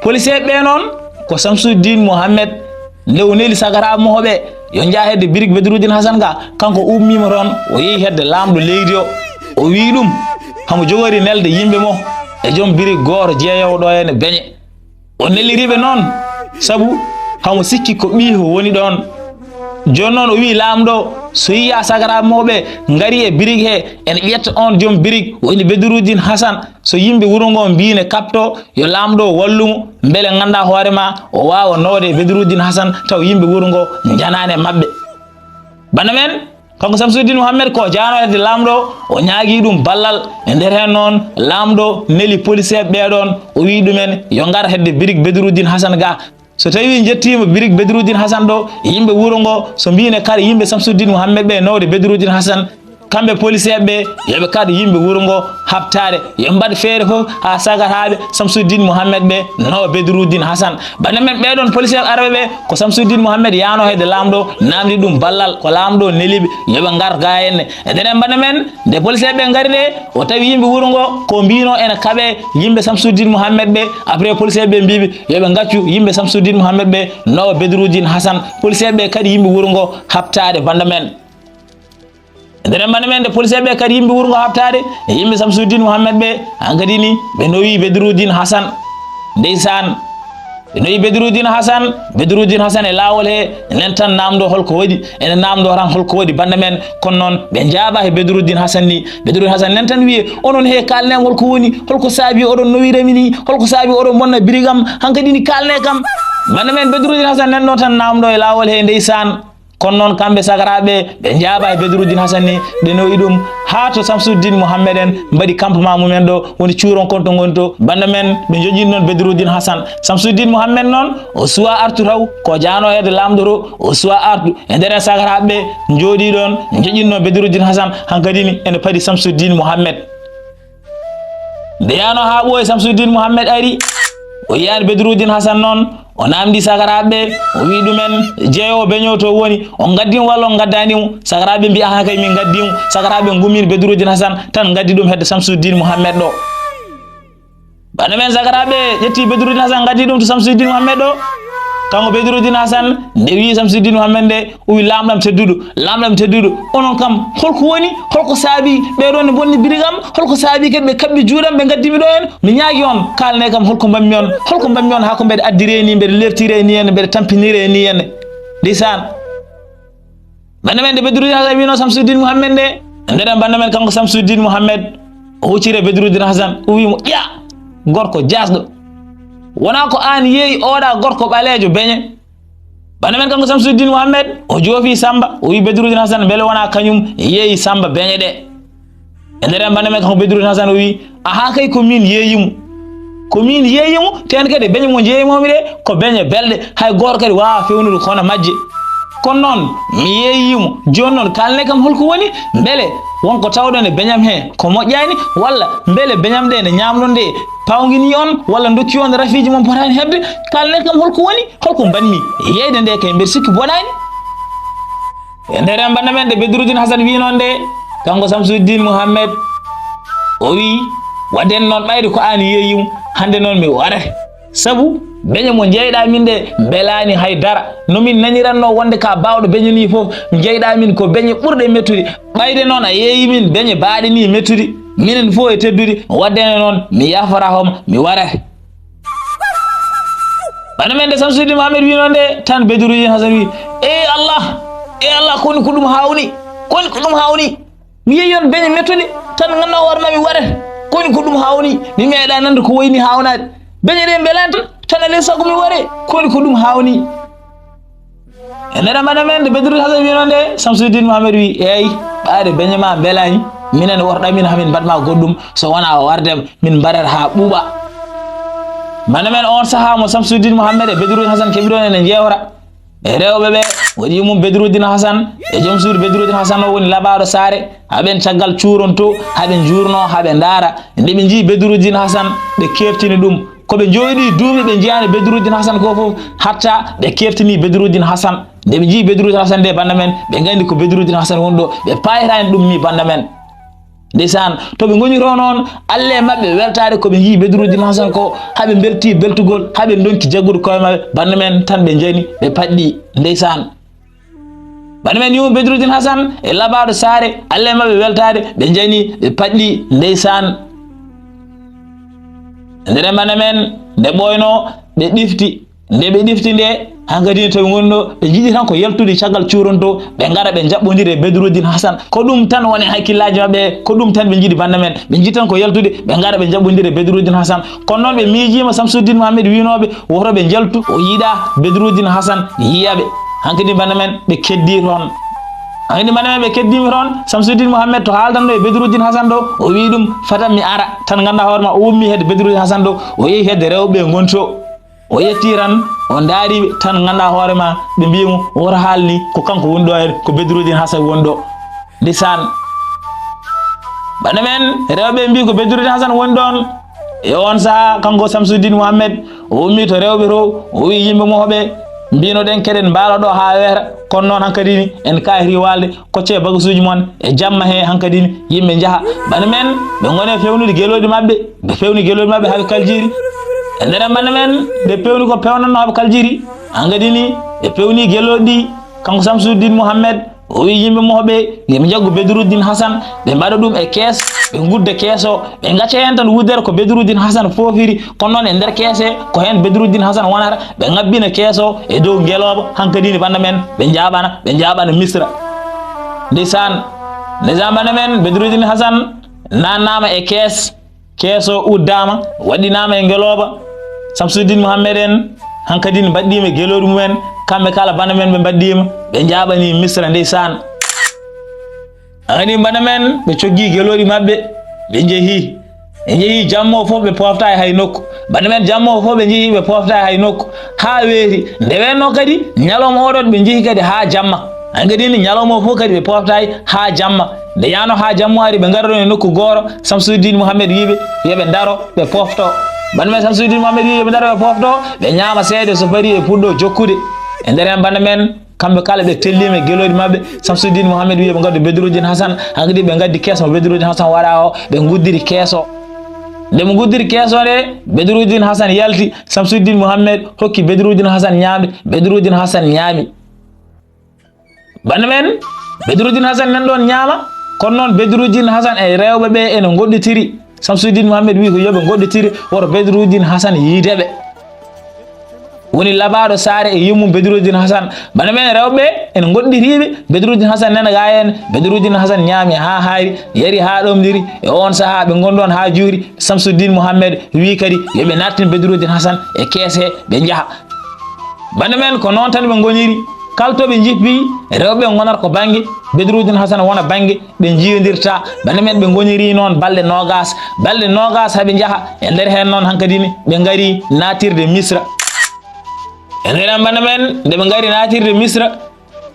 Poliseeɓe ɓe noon ko Samsuddin Muhammed. Nde o neli sagaraaɓe mo hoɓe yo njah hedde birig Bedruddin Hasan ga, kanko ummiima toon, o yehi hedde laamɗo leydi o. O wii ɗum, hamo jogori nelde yimɓe mo e joom birig gooto jeeyoowo ɗo henne beñe. O neliri ɓe noon, sabu hamo sikki ko ɓiy o woni ɗoon. Jooni noon o wii laamɗo, so yiyaa sagaraaɓe mo hoɓe ngari e birig he, ene ƴetta oon joom birig, woni Bedruddin Hasan. So yimɓe wuro ngo mbii ne kaɓto, yo laamɗo wallu mo, mbele ngannda hoore ma, o waawa noode e Bedruddin Hasan, taw yimɓe wuro ngo njanaani e maɓɓe. Bana men, kanko Samsuddin Muhammed ko jaano hedde laamɗo, o ñaagii ɗum ballal. E nder heen noon, laamɗo neli poliseeɓe ɓee ɗoon, o wii ɗumen, yo ngar hedde birig Bedruddin Hasan ga. So tawii njettiima birig Bedruddin Hasan ɗo, yimɓe wuro ngo, so mbii ne kar yimɓe Samsuddin Muhammed ɓe noode Bedruddin Hasan, kamɓe poliseeɓe ɓe, yo ɓe kaɗ yimɓe wuro ngo haɓtaade, yo ɓe mbaɗ feere fof haa sagataaɓe Samsuddin Muhammed ɓe nawa Bedruddin Hasan. Bana men ɓee ɗoon poliseeɓe arɓe ɓe, ko Samsuddin Muhammed yaano hedde laamɗo, naamndi ɗum ballal, ko laamɗo neli ɓe, yo ɓe ngar ga henne. E nder en bana men, nde poliseeɓe ɓe ngari ɗe, o tawi yimɓe wuro ngo, ko mbino ene kaɓe yimɓe Samsuddin Muhammed ɓe, après poliseeɓe ɓe mbii ɓe, yo ɓe ngaccu yimɓe Samsuddin Muhammed ɓe nawa Bedruddin Hasan. Poliseeɓe ɓe kaɗi yimɓe wuro ngo haɓtaade bana men. E nder en bana men, nde poliseeɓe ɓe kaɗi yimɓe wuro ngo haɓtaade, e yimɓe Samsuddin Muhammed ɓe, hankadi ni, ɓe nowi Bedruddin Hasan. Ndeysaan, ɓe nowi Bedruddin Hasan, Bedruddin Hasan e laawol he, enen tan naamndoo hol ko waɗi, ene naamndoo tan hol ko waɗi bana men, kono noon ɓe njaaɓaa he Bedruddin Hasan ni. Bedruddin Hasan enen tan wiye, "Onon he, kaalnee am hol ko woni, hol ko saabi oɗon nowira mi ni, hol ko saabi oɗon mbonna birig am, hankadi ni kaalnee kam." Bana men Bedruddin Hasan enen ɗo tan naamndoo e laawol he, ndeysaan. Kono noon, kamɓe sagaraaɓe ɓe, ɓe njaaɓaa e Bedruddin Hasan ni, ɓe nowi ɗum haa to Samsuddin Muhammed en mbaɗi campement mumen ɗo, woni cuuron kon to ngoni to. Bana men, ɓe njoƴƴini noon Bedruddin Hasan. Samsuddin Muhammed noon, o suwaa artu taw, ko jaano hedde laamɗo to, o suwaa artu. E nder en sagaraaɓe ɓe njooɗii ɗoon, njoƴƴini noon Bedruddin Hasan, hankadi ni ene paɗi Samsuddin Muhammed. Nde yaano haa ɓooyi, Samsuddin Muhammed ari, o yiyaani Bedruddin Hasan noon, o naamndi sagaraaɓe ɓe, o wii ɗumen, "Jeeyoowo beño to woni, on ngaddii mo walla on ngaddaani mo?" Sagaraaɓe ɓe mbii, "Ahan kay, min ngaddii mo." Sagaraaɓe ɓe ngummini Bedruddin Hasan tan ngaddi ɗum hedde Samsuddin Muhammed ɗo. Bana men sagaraaɓe ƴetti Bedruddin Hasan, ngaddi ɗum to Samsuddin Muhammed ɗo. Kanko Bedruddin Hasan, nde wiyi Samsuddin Muhammad nde, o wi: "Laamɗo am tedduɗo, laamɗo am tedduɗo, onon kam, holko woni, holko saabi ɓee ɗoo ne mbonni biriga am, holko saabi kadi ɓe kaɓɓi juuɗe am, ɓe ngaddi mi ɗoo heen? Mi ñaagii on, kaalanee kam holko mbaɗmi on, holko mbaɗmi on haa ko mbeɗa addiree nii, mbeɗa lertiree nii henne, mbeɗa tampiniree nii henne?" Ndeysaan. Bannda men nde Bedruddin Hasan wiinoo Samsuddin Muhammad nde, nder en bannda men kanko Samsuddin Muhammad, o hucciri e Bedruddin Hasan, o wii mo: "Ƴa, gorko jaasɗo, wonaa ko aan yeeyi ooɗa gorko ɓaleejo beñe?" Bannda men kanko Samsuddin Muhammad, o joofi Samba, o wii Bedruddin Hasan, mbele wonaa kañum yeeyi Samba beñe ɗe? E nder en bannda men kanko Bedruddin Hasan, o wii: "Ahaa kay, ko miin yeeyi mo. Ko miin yeeyi mo, te en kadi beñe mo njeeymi-mi ɗe, ko beñe belɗe, hay gooto kadi waawaa fewnude hono majje. Kono noon, mi yeeyi mo. Jooni noon, kaalanee kam holko woni? Mbele won ko tawɗon e beñam hee ko moƴƴaani? Walla mbele beñam ɗe nde ñaamɗon ɗe pawnginii on, walla ndokki on rafiiji mon potaani heɓde? Kaalanee kam holko woni? Holko mbaɗmi? Yeeyde nde kay mbeɗa sikki bonaani." E nder en bannda men nde Bedruddin Hasan wiinoo nde, kanko Samsuddin Muhammad, o wii: "Waɗde noon, ɓayde ko aan yeeyi mo, hannde noon mi warete. Sabu beñe mo njeeyɗaa min ɗe mbelaani hay dara. No min nanirannoo wonde ka baawɗo beñe nii fof, njeeyɗaa min ko beñe ɓurɗe mettude. Ɓayde noon a yeeyi min beñe baaɗe nii mettude, minen fof e teddude, waɗde noon mi yaaforaa homo, mi warete." Bannda men nde Samsuddin Muhammad wiinoo nde, tan Bedruddin Hasan wii: "Ee Allah, ee Allah, ko woni ko ɗum haawnii? Ko woni ko ɗum haawnii? Mi yeeyi on beñe mettuɗe, tan nganndaa hoore maa mi warete. Ko woni ko ɗum haawnii? Mi meeɗaa nande ko wayi nii haawnaade. Beñe ɗe mbelaani tan, tan alaa e sago mi waree. Ko woni ko ɗum haawnii?" E nder en bannda men nde Bedruddin Hasan wiinoo nde, Samsuddin Muhammad wii: "Eey, ɓayde beñe maa mbelaani, minen worɗa min hamin mbaɗ maa goɗɗum, so wonaa warde min mbarata haa ɓuuɓa." Bannda men, oon sahaa mo Samsuddin Muhammad e Bedruddin Hasan keɓi ɗoon ene njeewta e rewɓe ɓe, waɗi mum Bedruddin Hasan e joom suudu Bedruddin Hasan o woni laɓaaɗo saare, haa ɓeen caggal cuurontoo, haa ɓe njuurnoo, haa ɓe ndaara. Nde ɓe njii Bedruddin Hasan, ɓe keeftini ɗum. Ko ɓe njooɗii duuɓi, ɓe njiyaani Bedruddin Hasan ko fof, hatta ɓe keeftini Bedruddin Hasan. Nde ɓe njii Bedruddin Hasan nde, bannda men, ɓe nganndi ko Bedruddin Hasan woni ɗo, ɓe paaytaani ɗum nii, bannda men. Ndeysaan, to ɓe ngoni to noon, Allah e maɓɓe weltaade ko ɓe njii Bedruddin Hasan ko, haa ɓe mbeltii beltugol, haa ɓe ndonki jaggude koye maɓɓe, bannda men, tan ɓe njani, ɓe paɗɗi, ndeysaan. Bannda men, yumma Bedruddin Hasan e laɓaaɗo saare, Allah e maɓɓe weltaade, ɓe njani, ɓe paɗɗi, ndeysaan. E nder en bannda men, nde ɓooynoo, ɓe ɗifti. Nde ɓe ɗifti nde, hankadi to ɓe ngoni ɗo, ɓe njiɗi tan ko yaltude caggal cuuron to, ɓe ngara ɓe njaɓɓondira e Bedruddin Hasan. Ko ɗum tan woni hakkillaaji maɓɓe, ko ɗum tan ɓe njiɗi bannda men. Ɓe njiɗi tan ko yaltude, ɓe ngara ɓe njaɓɓondira e Bedruddin Hasan. Kono noon ɓe miijiima Samsuddin Muhammad wiinooɓe woto ɓe njaltu, o yiɗaa Bedruddin Hasan yiya ɓe. Hankadi bannda men ɓe keddii toon. Hankadi bannda men ɓe keddiima toon, Samsuddin Muhammad to haaldanno e Bedruddin Hasan ɗo, o wii ɗum: "Fatan mi ara, tan nganndaa hoore ma." O ummii hedde Bedruddin Hasan ɗo, o yehi hedde rewɓe ɓe ngoni to. O yettii tan, o ndaari ɓe tan, nganndaa hoore ma, ɓe mbii mo woto haalni ko kanko woni ɗo, en ko Bedruddin Hasan woni ɗo. Ndeysaan. Bannda men, rewɓe mbii ko Bedruddin Hasan woni ɗoon. E oon sahaa, kanko Samsuddin Muhammad, o ummii to rewɓe to, o wii yimɓe mawɓe, mbino ɗen keɗen mbaala ɗo haa weeta, kono noon hankadi ni en kaayri waalde, koccee bagasuuji mon e jamma he hankadi ni yimɓe njaha. Bannda men, ɓe ngoni e fewnude gelooɗi maɓɓe, ɓe pewni gelooɗi maɓɓe haa ɓe kaljiri. E nder en bannda men, ɓe pewni ko pewnatnoo haa ɓe kaljiri. Hankadi ni, ɓe pewni gelooɗi ɗi, kanko Samsuddin Muhammad, o wii yimɓe mawɓe, yo ɓe njaggu Bedruddin Hasan, ɓe mbaɗa ɗum e kees, ɓe ngudda kees o, ɓe ngacca heen tan wuddere ko Bedruddin Hasan foofiri, kono noon e nder kees he, ko heen Bedruddin Hasan wonata, ɓe ngabbina kees o e dow ngelooba, hankadi ni bannda men, ɓe njaaɓana, ɓe njaaɓana Misra. Ndeysaan, ndeysaan bannda men, Bedruddin Hasan naannaama e kees, kees o uddaama, waɗɗinaama e ngelooba. Samsuddin Muhammad en, hankadi mbaɗɗiima e gelooɗi mumen, kamɓe kala bannda men ɓe mbaɗɗiima, ɓe njaaɓanii Misra ndeysaan. Hankadi bannda men, ɓe coggii gelooɗi maɓɓe, ɓe njehii. Ɓe njehii jamma o fof, ɓe pooftaay hay nokku. Bannda men, jamma o fof ɓe njehii, ɓe pooftaay hay nokku. Haa weeti, nde weetnoo kadi, ñalawma o ɗon ɓe njehi kadi haa jamma. Hankadi ni ñalawma o fof kadi ɓe pooftaay haa jamma. Nde yahnoo haa jamma ari, ɓe ngari ɗoon e nokku gooto, Samsuddin Muhammad wii ɓe yo ɓe ndaro, ɓe pooftoo. Bannda men, Samsuddin Muhammad wii yo ɓe ndaro, ɓe pooftoo, ɓe ñaama seeɗa, so farii ɓe puɗɗoo jokkude. E nder en bannda men, kamɓe kala ɓe telliima e gelooɗi maɓɓe, Samsuddin Muhammad wii yo ɓe ngaddu Bedruddin Hasan, hankadi ɓe ngaddi kees mo Bedruddin Hasan waɗaa o, ɓe nguddiri kees o. Nde ɓe nguddiri keeso nde, Bedruddin Hasan yalti, Samsuddin Muhammed hokki Bedruddin Hasan ñaamde, Bedruddin Hasan ñaami. Bannde men, Bedruddin Hasan nan ɗoon ñaama, kono noon Bedruddin Hasan e rewɓe ɓe ene ngoɗɗitiri. Samsuddin Muhammed wi ko yo ɓe ngoɗɗitiri, woto Bedruddin Hasan yiide ɓe. Woni labaaɗo saare e yummum Bedruddin Hasan. Bannde men rewɓe ɓe ene ngoɗɗitiiɓe, Bedruddin Hasan nana ga en, Bedruddin Hasan ñaami haa haayri, yari haa ɗomɗiri. E oon sahaa ɓe ngon ɗoon haa juuri, Samsuddin Muhammed wi kadi yo ɓe nattin Bedruddin Hasan e kees he, ɓe njaha. Bannde men ko noon tan ɓe ngoniri, kala to ɓe njippi, rewɓe ngonata ko bannge, Bedruddin Hasan wona bannge, ɓe njiyondirta. Bannde men ɓe ngoniri noon balɗe noogas, balɗe noogas haa ɓe njaha, e nder heen noon hankadi ne ɓe ngari naatirde Misra. E nder heen bannde men nde ɓe ngari naatirde Misra,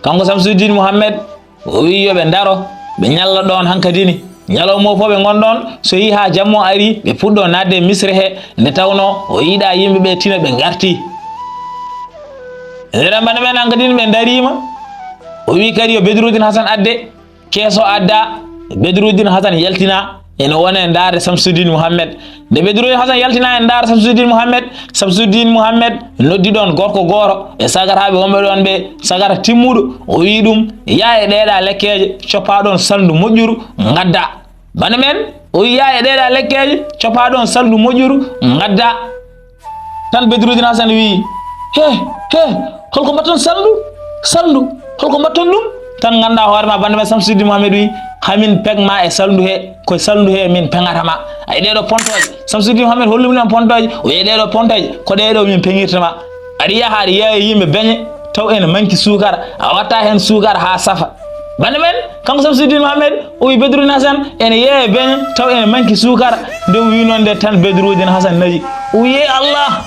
kanko Samsuddin Muhammed, o wi yo ɓe ndaro, ɓe ñalla ɗoon hankadi ne. Ñalawma o fof ɓe ngon ɗoon, so yii haa jamma o ari, ɓe puɗɗo naatde e Misra he, nde tawnoo o yiɗaa yimɓe ɓe tina ɓe ngarti. E nder bannde men hankadi ne ɓe ndariima, o wi kadi yo Bedruddin Hasan adde, keeso adda, Bedruddin Hasan yaltina, ene wona e ndaarde Samsuddin Muhammed. Nde Bedruddin Hasan yaltina e ndaarde Samsuddin Muhammed, Samsuddin Muhammed noddi ɗoon gorko gooro e sagaraaɓe wonɓe ɗoon ɓe, sagara timmuɗo, o wi ɗum, yaa e ɗeeɗa lekkeeje, coppaa ɗoon salndu moƴƴuru, ngadda. Bannde men, o wi, yaa e ɗeeɗa lekkeeje, coppaa ɗoon salndu moƴƴuru, ngadda. Tan Bedruddin Hasan wi, he, he, holko mbatton salndu? Salndu, holko mbatton ɗum? Tan nganndaa hoore ma, bannde men Samsuddin Muhammed wi, hamin peg ma e salndu he, ko salndu he min peŋata ma. Ay ɗeeɗo pontooje, Samsuddin Muhammed hollum ɗum pontooje, o wi, ɗeeɗo pontooje, ko ɗeeɗo min peŋirta ma. Aɗa yaha aɗa yeeya yimɓe beñe, taw ene manki suukara, a watta heen suukara haa safa. Bannde men, kanko Samsuddin Muhammed, o wi Bedruddin Hasan, ene yeeya beñe, taw ene manki suukara. Nde o wi noon nde tan Bedruddin Hasan nayi. O wi, "Ee Allah,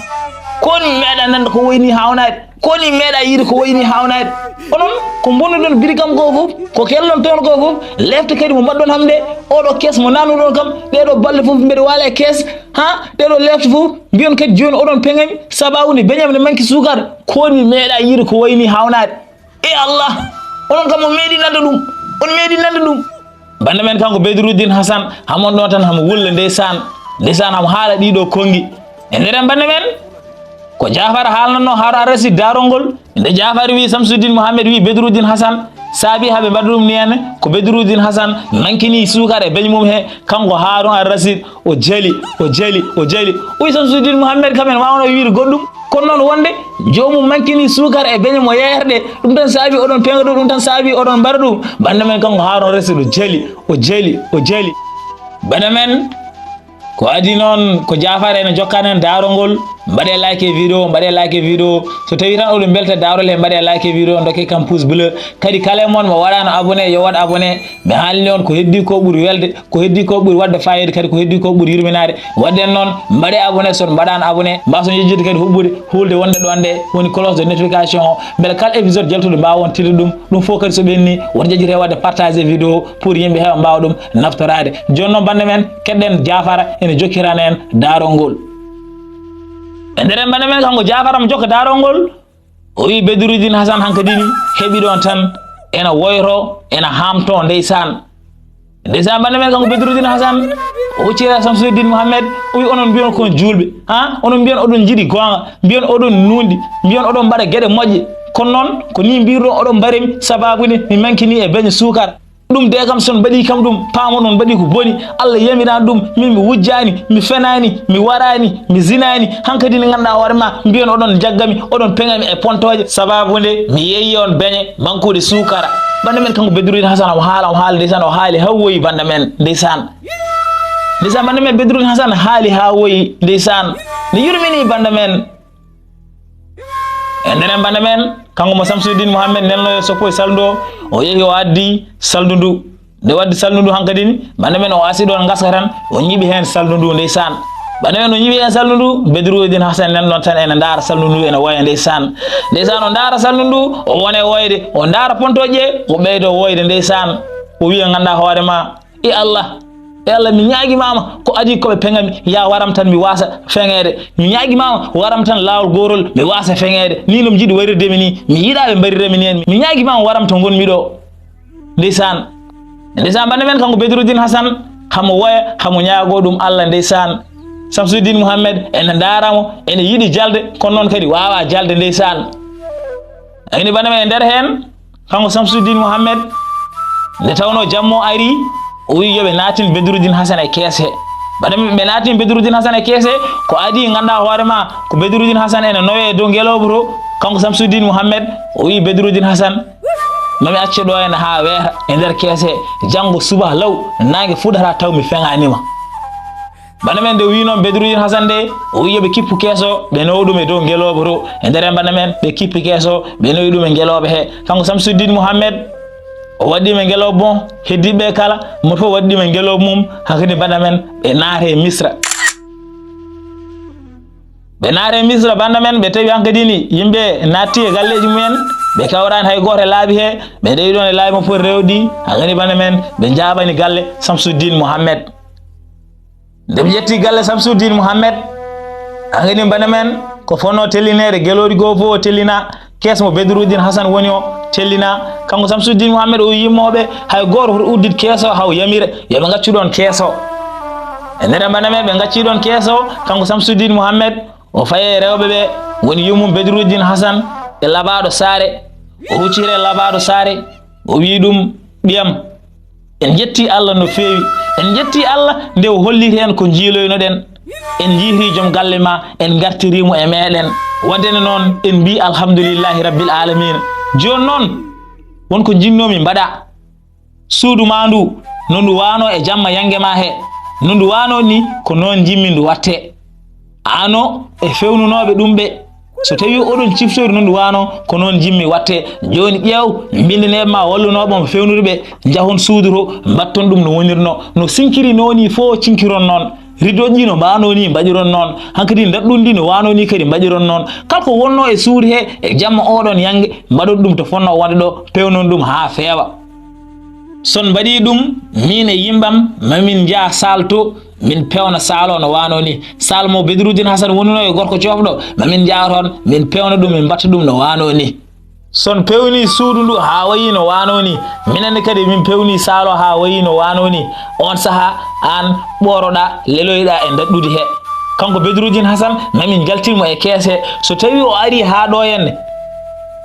ko mi meeɗa nande ko wayni haawnaade, ko mi meeɗa yiide ko wayni haawnaade." Onon, ko mbonnuɗon biri kam ko fof, ko kelɗon toon ko fof, lefte kadi mo mbaɗɗon ham nde, oɗo kees mo nannuɗon kam, ɗeeɗo balɗe fof mbeɗa waala e kees, ha, ɗeeɗo lefte fof, mbiyon kadi jooni oɗon peŋami, sababu nde beñam ne manki suukara, ko mi meeɗa yiide ko wayni haawnaade. E Allah, onon kam on meeɗi nande ɗum, on meeɗi nande ɗum. Bannde men kanko Bedruddin Hasan, hamon ɗon tan hamo wulla ndeysaan, ndeysaan hamo haala ɗiɗo konngi. E nder en bannde men, ko Jaafar haalnanno Haarun Ar Rasiid daarol ngol, nde Jaafar wi Samsuddin Muhammed wi Bedruddin Hasan, saabi haɓe mbaɗa ɗum ni en, ko Bedruddin Hasan mankini suukara e beñ mum he, kanko Haarun Ar Rasiid, o jali, o jali, o jali. O wi Samsuddin Muhammed kam en waawno wiide goɗɗum, kono noon wonde joomum mankini suukara e beñe mo yeeyata ɗe, ɗum tan saabi oɗon peŋa ɗum, ɗum tan saabi oɗon mbaɗa ɗum. Bannde men kanko Haarun Ar Rasiid o jali, o jali, o jali. Bannde men, ko adii noon, ko Jaafar ene jokkan en daarol ngol, mbaɗee like e vidéo, mbaɗee like e vidéo. So tawii tan oɗon mbelta daarol he, mbaɗee like e vidéo, ndokkee kam pouce bleu. Kadi kala e mon mo waɗaano abonné, yo waɗ abonné. Mi haalni on ko heddii ko ɓuri welde, ko heddii ko ɓuri waɗde faayiida, kadi ko heddii ko ɓuri yurminaade. Waɗde noon, mbaɗee abonné, so on mbaɗaano abonné, mbaason yejjitde kadi huɓɓude, hulde wonde ɗoon nde woni cloche de notification o, mbele kala épisode jaltuɗo mbaawon tide ɗum. Ɗum fof kadi so ɓenni, woto jejjite waɗde partager vidéo pour yimɓe heewa mbaawa ɗum naftoraade. Jooni noon bannde men, keɗɗen Jaafara ene jokkirana en daarol ngol. E nder en bannde men, kanko Jaafara mo jokka daarol ngol, o wi Bedruddin Hasan hankadi ni heɓi ɗon tan ena woyto, ena haamto ndeysaan. Ndeysaan bannde men kanko Bedruddin Hasan, o huccira Samsuddin Muhammed, o wi onon mbiyon kon juulɓe, ha? Onon mbiyon oɗon njiɗi goonga, mbiyon oɗon nuunɗi, mbiyon oɗon mbaɗa geɗe moƴƴe. Kono noon, ko ni mbirɗon oɗon mbaremi, sababu nde mi mankini e beñe suukar. Ɗum de kam, so on mbaɗi kam ɗum, paamon on mbaɗi ko boni. Allah yamiraani ɗum, min mi wujjaani, mi fenaani, mi waraani, mi zinaani. Hankadi ne ngannduɗaa hoore ma, mbiyon oɗon njaggami, oɗon peŋami e pontooje. Sababu nde mi yeeyi on beñe mankude suukara. Bannde men kanko Bedruddin Hasan, omo haala, omo haala, ndeysaan, o haali haa woyi bannde men, ndeysaan. Ndeysaan, bannde men Bedruddin Hasan haali haa woyi, ndeysaan. Ne yurmini bannde men. E nder en bannde men, kanko mo Samsuddin Muhammed nelno e soppo e salndu o, o yehi o addi salndu ndu. Nde waddi salndu ndu hankadi ni, bannde men o asi ɗon ngaska tan, o ñiɓi heen salndu ndu ndeysaan. Bannde men o ñiɓi heen salndu ndu, Bedruddin Hasan nan ɗon tan ene ndaara salndu ndu ene woya ndeysaan. Ndeysaan o ndaara salndu ndu, o wone woyde, o ndaara pontooje, o ɓeydo woyde ndeysaan. O wiya ngannduɗaa hoore ma, e Allah, e Allah, mi ñaagimaama ko adii ko ɓe peŋami, yaa waram tan mi waasa feŋeede. Mi ñaagimaama waram tan laawol goorol, mi waasa feŋeede. Nii no mi jiɗi warirde mi nii, mi yiɗaa ɓe mbarira mi nii. Mi ñaagimaama waram to ngonmi ɗo. Ndeysaan. Ndeysaan, bannde men kanko Bedruddin Hasan, hamo woya, hamo ñaagoo ɗum Allah, ndeysaan. Samsuddin Muhammed ene ndaara mo, ene yiɗi jalde, kono noon kadi waawaa jalde ndeysaan. Ayni bana men e nder heen, kanko Samsuddin Muhammed, nde tawnoo jammo ari, o wiyi yo ɓe naatin Bedruddin Hasan e kees he. Bana men ɓe naatin Bedruddin Hasan e kees he, ko adii nganndaa hoore ma, ko Bedruddin Hasan ene nowee e dow ngelooba to, kanko Samsuddin Muhammed, o wiyi Bedruddin Hasan, mami acce ɗo ene haa weeta e nder kees he, janngo suba law, naange fuɗata taw mi feŋaani ma. Bana men nde o wi noon Bedruddin Hasan nde, o wi yo ɓe kippu kees o, ɓe nawa ɗum e dow ngelooba to. E nder en bana men, ɓe kippi kees o, ɓe nawi ɗum e ngelooba he. Kanko Samsuddin Muhammed, o waɗɗiima e ngelooba mo, heddiiɓe ɓe kala, mo fof waɗɗiima e ngelooba mum, hankadi bana men, ɓe naata e Misra. Ɓe naata e Misra bana men, ɓe tawi hankadi ni yimɓe naatti e galleeji mumen, ɓe kawraani hay gooto e laabi he, ɓe ndewi ɗoon e laabi mo poti rewde, hankadi bana men, ɓe njaaɓani galle Samsuddin Muhammed. Nde ɓe ƴetti galle Samsuddin Muhammed, hankadi bana men ko fonnoo tellineede, gelooɗi goo fof o tellina, kees mo Bedruddin Hasan woni o tellina. Kanko Samsuddin Muhammed o wi yimmooɓe, hay gooto hoto uddit kees o, haw yamire, yo ɓe ngaccu ɗoon kees o. E nder bana men ɓe ngacci ɗoon kees o, kanko Samsuddin Muhammed o fayi e rewɓe ɓe woni yummum Bedruddin Hasan e Labaaɗo Saare, o hucciti e Labaaɗo Saare, o wi ɗum, ɓiyam, en njetti Allah no feewi. En njetti Allah nde o holliti en ko njiiloynoɗen. En njiiti joom galle ma, en ngartiri mo e meɗen. Waɗde ne noon, en mbi alhamdulillahi rabbil alamina. Jooni noon, won ko njinnoomi mbaɗa. Suudu ma ndu, no ndu waano e jamma yannge ma he, no ndu waano ni, ko noon njimmi ndu watte. Ano e fewnunooɓe ɗum ɓe, so tawi oɗon ciftori no ndu waano, ko noon njimmi watte. Jooni ƴeew, mbindaneeɓe ma wallunooɓe mo fewnude ɓe, njahon suudu to, mbatton ɗum no wonirno. No sinkiri noon ni fof cinkiron noon. Ridoji no mbaano ni mbaɗiron noon. Hankadi ndaɗɗundi no waano ni kadi mbaɗiron noon. Kala ko wonno e suudu he e jamma oɗon yannge, mbaɗon ɗum to fonnoo wonde ɗo, pewnon ɗum haa feewa. So on mbaɗii ɗum, miin e yimɓam, ma min njah saal to, min pewna saal o no waano ni. Saal mo Bedruddin Hasan wonuno e gorko coofɗo, ma min njah toon, min pewna ɗum, min mbatta ɗum no waano ni. So on pewnii suudu ndu haa wayi no waano ni, minen ne kadi min pewnii saal o haa wayi no waano ni. Oon sahaa, aan ɓooroɗaa, leloyɗaa e ndaɗɗudi he. Kanko Bedruddin Hasan, ma min njaltin mo e kees he. So tawii o arii haa ɗo henne,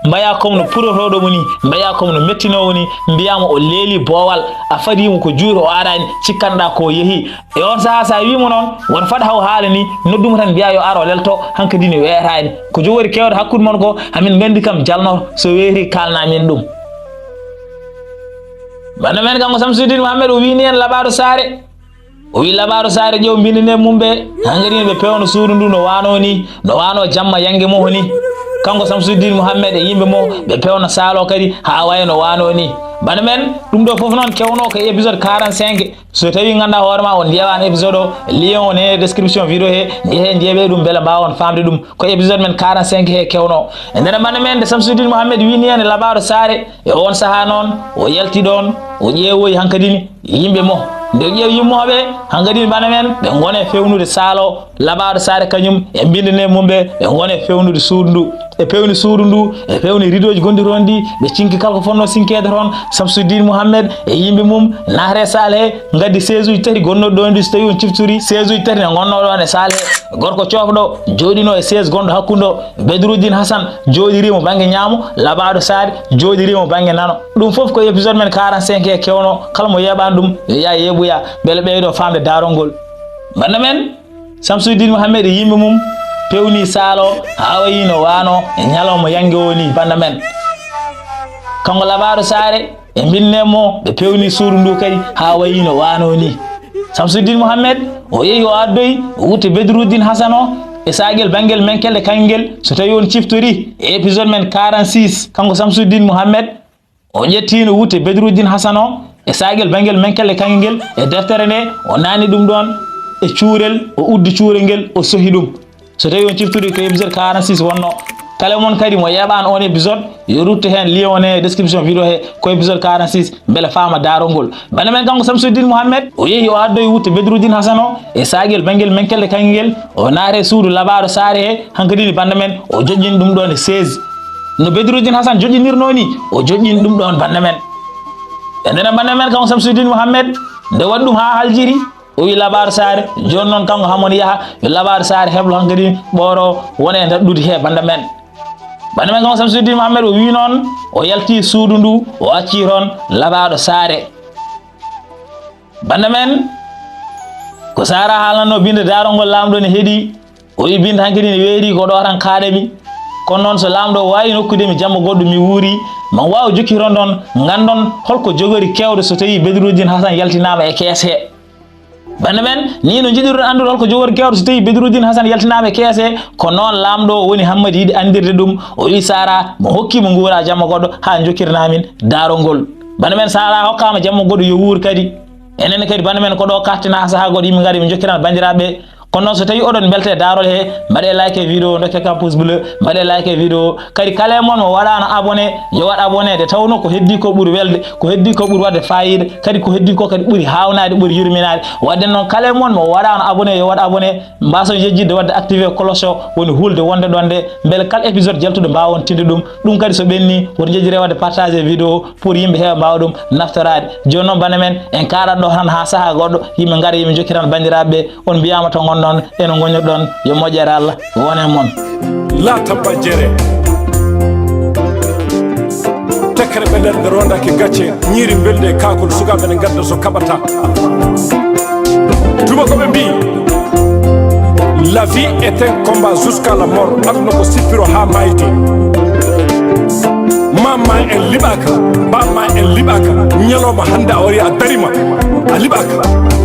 mbayaa comme no purotooɗo mo ni, mbayaa comme no mettinoowo ni, mbiyaa mo o leelii boowal, a fadii mo ko juuti o araani, cikkanɗaa ko o yehii. E oon sahaa, so a wii mo noon, woto fad haw haala ni, noddu mo tan mbiyaa yo ar o lelto, hankadi ne weetaani. Ko jogori kewde hakkunde mon ko, hamin nganndi kam jalnoto, so weeti kaalnaa min ɗum. Bana men kanko Samsuddin Muhammed o wiini en Labaaɗo Saare. O wi Labaaɗo Saare ƴeew mbinndane mum ɓe, hankadi ne ɓe pewna suudu ndu no waano ni, no waano jamma yannge mo ni. Kanko Samsuddin Muhammed e yimɓe mo, ɓe pewna saal o kadi haa wayi no waano ni. Bana men, ɗum ɗo fof noon kewno ko épisode quarante-cinq. So tawii nganndaa hoore ma on njeewaani épisode o, lien o ne description vidéo he, njehee njeeɓee ɗum mbele mbaawon faamde ɗum. Ko épisode men quarante-cinq he kewno. E nder bana men nde Samsuddin Muhammed wiini en e Labaaɗo Saare, e oon sahaa noon, o yalti ɗoon, o ƴeewoyi hankadi ni yimɓe mo. Nde o ƴeewi yimmooɓe, hankadi ni bana men, ɓe ngone fewnude saal o, Labaaɗo Saare kañum e mbinndane mum ɓe, ɓe ngone fewnude suudu ndu. Ɓe pewni suudu ndu, ɓe pewni ridoji gonɗi toon ɗi, ɓe cinki kala ko fonnoo sinkeede toon. Samsuddin Muhammed e yimɓe mum naati e saal he, ngaddi chaise uji tati gonnooɗi ɗoon ɗi, so tawii on ciftori chaise uji tati ne ngonnoo ɗoon e saal he. Gorko coofɗo jooɗinoo e chaise gonɗo hakkunde o, Bedruddin Hasan jooɗirii mo bannge ñaamo, Labaaɗo Saare jooɗirii mo bannge nano. Ɗum fof ko épisode men quarante-cinq he kewno, kala mo yeeɓaani ɗum, yo yaa yeeɓoya, mbele ɓeydo faamde daarol ngol. Bana men, Samsuddin Muhammed e yimɓe mum pewni saal o haa wayi no waano e ñalawma yannge o ni bana men. Kanko Labaaɗo Saare e mbinndane mo ɓe pewni suudu ndu kadi haa wayi no waano ni. Samsuddin Muhammed o yehi o addoyi o wutte Bedruddin Hasan o e saagel banngel menkelde kangel, so tawii on ciftori e épisode men quarante-six, kanko Samsuddin Muhammed o ƴetti no wutte Bedruddin Hasan o e saagel banngel menkelde kangel e deftere nde, o naani ɗum ɗoon e cuurel, o uddi cuurel ngel, o sohi ɗum. So tawii on ciftori ko épisode quarante-six wonno, kala mon kadi mo yeeɓaani on épisode, yo rutte heen lien o ne e description vidéo he, ko épisode quarante-six, mbele faama daarol ngol. Bana men kanko Samsuddin Muhammed, o yehi o addoyi wutte Bedruddin Hasan o e saagel banngel menkelde kangel, o naati e suudu Labaaɗo Saare he, hankadi ni bana men, o joƴƴini ɗum ɗoon e chaise. No Bedruddin Hasan joƴƴinirnoo ni, o joƴƴini ɗum ɗoon bana men. E nder bana men kanko Samsuddin Muhammed, nde waɗi ɗum haa haljiti, O wi Laɓaaɗo Saare, jooni noon kanko Hamoni yaha, yo Laɓaaɗo Saare heblo hankadi ɓooro wona e nder ɗuuti he bannda men. Bannda men kanko Samsuddin Mohammed o wi noon, o yalti suudu ndu, o acci toon Laɓaaɗo Saare. Bannda men, ko Saara haalnanno binde daarol ngol laamɗo ne heɗi, o wi binde hankadi ne weeri ko ɗo tan kaaɗa mi. Kono noon so laamɗo o waawi nokkude mi jamma goɗɗo mi wuuri, ma waaw jokki toon ɗon, nganndon holko jogori kewɗo so tawi Bedruddin Hasan yaltinaama e kees he. Bannda men, ni no njiɗirɗon anndude holko jogori kewɗo so tawi Bedruddin Hasan yaltinaama e kees he, ko noon laamɗo o woni Hammadi yiɗi anndirde ɗum. O wi Saara, mo hokki mo nguura jamma goɗɗo haa jokkirnaa min daarol ngol. Bannda men, Saara hokkaama jamma goɗɗo yo wuur kadi. Enen kadi bannda men ko ɗo kaaɗten haa sahaa goɗɗo yimɓe ngari ɓe njokkiran banndiraaɓe. Kono noon so tawi oɗon mbelta e daarol he, mbaɗe like vidéo, dokke kam pouce bleu, mbaɗe like vidéo. Kadi kala e mon mo waɗaano abonné, yo waɗ abonné, nde tawno ko heddi ko ɓuri welde, ko heddi ko ɓuri waɗde faayiida, kadi ko heddi ko kadi ɓuri haawnaade, ɓuri yurminaade. Waɗde noon kala e mon mo waɗaano abonné, yo waɗ abonné, mbaason yejjitde waɗde activé cloche o, woni hulde wonde ɗon nde, mbele kala épisode jaltuɗo mbaawon tinde ɗum. Ɗum kadi so ɓenni, woto njejjire waɗde partage vidéo pour yimɓe heewa mbaawa ɗum naftoraade. Jooni noon bannda men, en kaaɗat ɗo tan haa sahaa goɗɗo, yimɓe ngara, yimɓe njokkiran banndiraaɓe ɓe. On mbiyaama to ngonɗon, e no ngonirɗon, yo moƴƴere Allah won e mon. La tabba jere. Tekkere ɓe nder nde rondaki gacce, ñiiri mbelde e kaakol sukaaɓe ne ngadda so kaɓata. Tuma ko ɓe mbi, la vie est un combat jusqu'à la mort. Aduna ko sippiro haa maayde. Mamma en liɓaaka, bamma en liɓaaka. Ñalawma hannde a wari a darima, a liɓaaka.